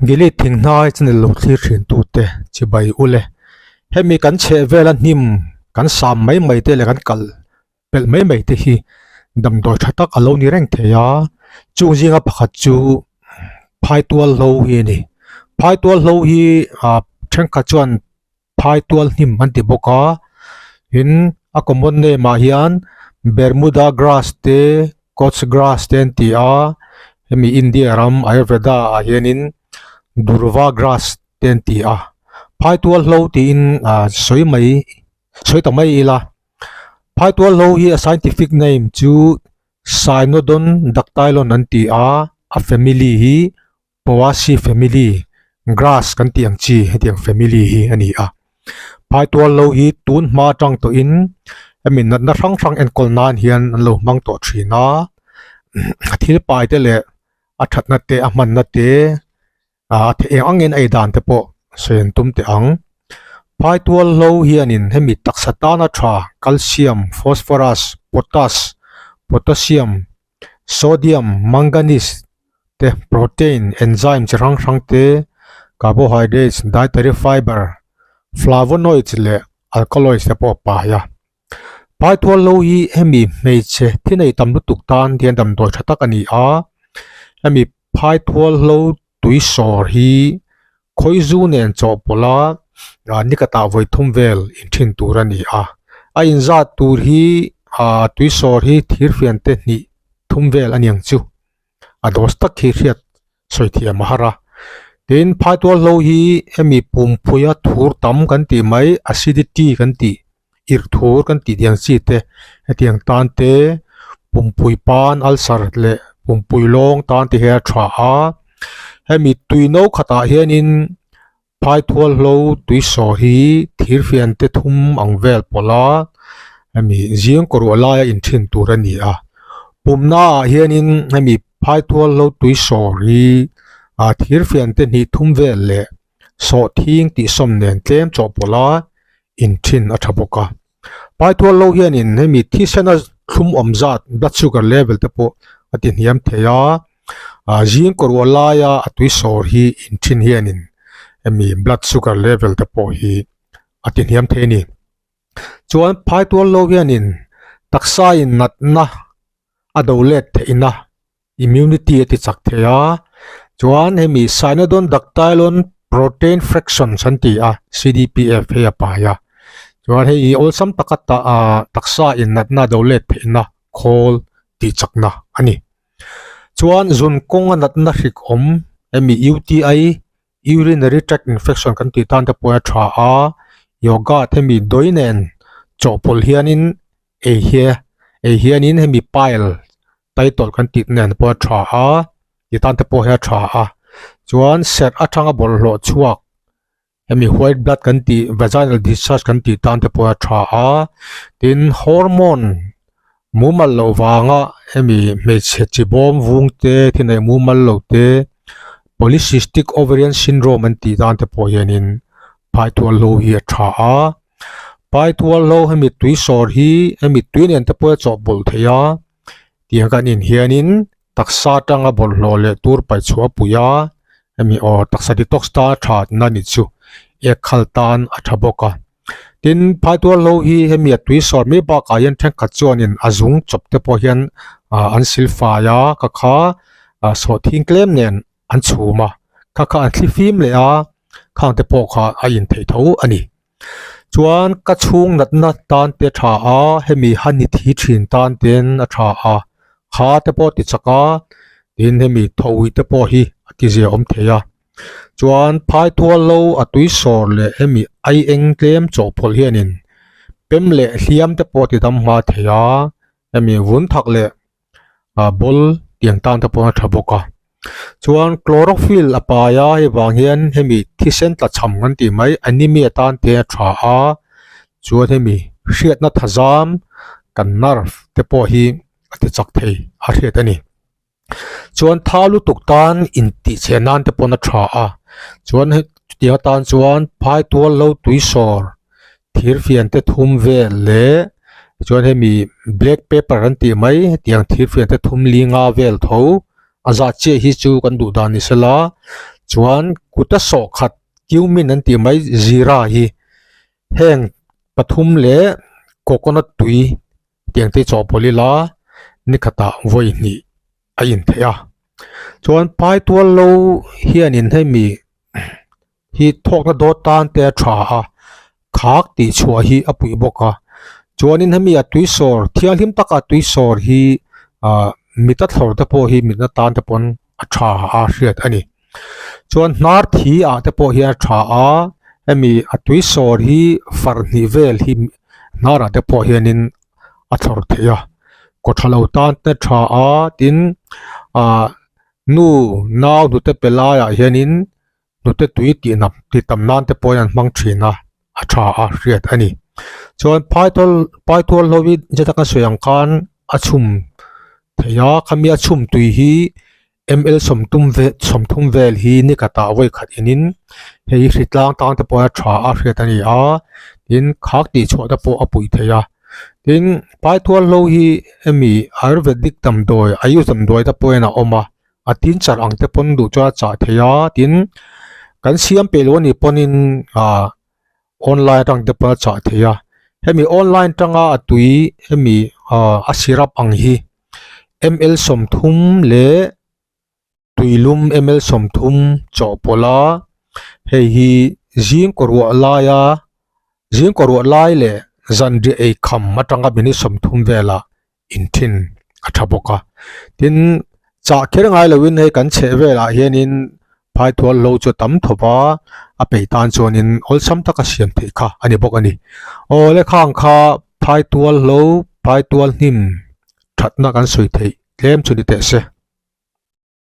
Gilead thinghnai channel lo thlir thin tute chibai ule hemi kan chheh vela hnim kan sam mai mai te leh kan kal pelh mai mai te hi damdawi tha tak a lo ni reng thei a chung zinga pakhat chu phaitual hlo hi a ni phaitual hlo hi ah thenkhat chuan phaitual hnim an ti bawk a tin a common name ah hian bermuda grass te coach grass te an ti a hemi India ram ayurveda ah hianin durva grass te an ti a phaitual hlo tiin ah sawi mai sawi ta mai ila phaitual hlo hi a scientific name chu cynodon dactylon an ti a a family hi Poaceae family grass kan tih ang chi hetiang family hi a ni a phaitual lo hi tun hma atang tawhin hemi natna hrang hrang enkawl nan hian an lo hmang tawh thin a a thil pai te leh a thatna te a hmanna te ah a eng angin a ei dan te pawh sawi an tum teh ang phaitual lo hianin hemi taksa tana tha calcium phosphorus potash potassium sodium manganese te protein enzyme chi hrang hrang te carbohydrates dietary fibre flavonoids leh alkaloids te pawh a pai a paithual lo hi hemi hmeichhe thi nei tam lutuk tan hian damdawi tha tak a ni a hemi phaithual hlo tui sawr hi khawizu nen chawhpawlh a ah nikhatah vawi thum vel inthin tur a ni a a inzat tur hi ah tui sawr hi thirfian te hnih thum vel a niang chu a dose tak hi hriat sawi thiam a har a tin phaitual hlo hi hemi pumpuia thur tam kan tih mai acidity kan tih irh thur kan tih tiang chi te hetiang tan te pumpui pan ulcer leh pumpui lawng tan te hian a tha a hemi tui no khatah hianin phaithual hlo tui saw hi thirfian te thum ang vel pawlh a hemi zing kawr ruah laia inthin tur a ni a pumna ah hianin hemi phaithual hlo tui saw hi ah thirfian te hnih thum vel leh sawhthing tih sawm nen tlem chawhpawlh a inthin a tha bawk a paithual lo hianin hemi thisena thlum awm zat blood sugar level te pawh a ti hniam thei a ah zing kawr ruah laia a tui sawr hi inthin hianin hemi blood sugar level te pawh hi a ti hniam thei a ni chuan phaitual lo hianin taksa in natna a do let theihna immunity a ti chak thei a chuan hemi cynodon dactylon protein fractions an ti a C_D_P_F hei a pai a chuan hei hi awlsam taka tah ah taksa in natna do let theihna khawl tih chakna a ni chuan zun kawng a natna hrik awm hemi U_T_I urinary tract infection kan tih tan te pawh a tha a yoga te hemi dawi nen chawhpawlh hianin ei hi ei hianin hemi pile title kan tih nen pawh a tha a ti tan te pawh hi a tha a chuan serh atanga bawlhhlawh chhuak hemi white blood kan tih vaginal discharge kan tih tan te pawh a tha a tin hormone mumal loh vanga hemi hmeichhe chi bawm vung te thil neih mumal loh te polycystic ovarian syndrome an tih dan te pawh hianin phaitual hlo hi a tha a phaitual hlo hemi tui sawr hi hemi tui nen te pawh a chawhpawlh theih a tiang kan in hianin taksa atanga bawlhhlawh leh tur paih chhuah a pui a hemi aw taksa detox tan a tha na ni chu ek khal tan a tha bawk a tin phaitual hlo hi hemi a tui sawr mai bakah hian thenkhat chuanin a zung chawp te pawh hian ah an sil fai a ka kha ah sawhthing tlem nen an chhum a kha kha an thli fim leh a khang te pawh kha a in theih tho a ni. Chuan ka chhung natna tan te a tha a hemi honey thi thin tan ten a tha a kha te pawh ti chak a tin hemi thawi te pawh hi a ti zia awm thei a chuan phaithual lo a tui sawr leh hemi ai eng tlem chawhpawlh hianin pem leh hliam te pawh a ti dam hma thei a hemi vun thak leh ah ball tiang tan te pawh a tha bawk a chuan chlorophyll a pai a hei vang hian hemi thisen tla cham kan tih mai anemia tan te a tha a chuan hemi hriatna thazam kan nerve te pawh hi a ti chak thei a hriat a ni chuan tha lutuk tan intih chhe nan te pawn a tha a chuan hei chutiang atan chuan phaitual lo tui sawr thirfian te thum vel leh chuan hemi black pepper an tih mai hetiang thirfian te thum li nga vel tho. A zah chiah hi chu kan duh dan ni sela chuan kuta sawh khat cumin an tih mai zira hi heng pathum leh coconut tui tiang te chawhpawlh ila ni khatah vawi hnih a in theih a chuan paitual lo hianin hemi hi thawkna dawt tan te a tha a khak tih chhuah hi a puih bawk a chuanin hemi a tui sawr thianghlim taka tui sawr hi ahh mit a thlawr te pawh hi mitna tan te pawn a tha a hriat a ni chuan hnar thi ah te pawh hian a tha a hemi a tui sawr hi far hnih vel hi hnar ah te pawh hianin a thlawr theih a kaw tha lo tan te tha a tin ahh nu nau hnute pe laiah hianin hnute tui tih nam tih tam nan te pawhin an hmang thin a a tha a hriat a ni chuan phaithawl paithawl ho hi nasa taka sawi ang khan a chhum thei a khami a chhum tui hi ml sawmtum vel sawmthum vel hi ni khatah vawi khat in hei hi hritlang tan te pawh a tha a hriat a ni a tin khak tih chhuah te pawh a puih thei a tin paithawl ho hi hemi ayurvedic damdawi ayush damdawi te pawhin a awm a. A tin char ang te pawn duh chuan a chah thei a tin kan siam peih loh anih pawnin ah online atang te pawn a chah thei a hemi online tanga a tui hemi ah a syrup ang hi ml 30 leh tuilum ml 30 chawhpawlh a hei hi zing kaw ruah laia zing kaw ruah lai leh zanriah ei kham atanga minute 30 velah inthin a tha bawk a tin chah kher ngai loin hei kan chheh velah hianin phaithual lo chu a tam thawp a a peih tan chuanin awlsam taka siam theih kha a ni bawk a ni aw le khang kha phaitual lo phaitual hnim thatna kan sawi theih tlem chu ni teh se.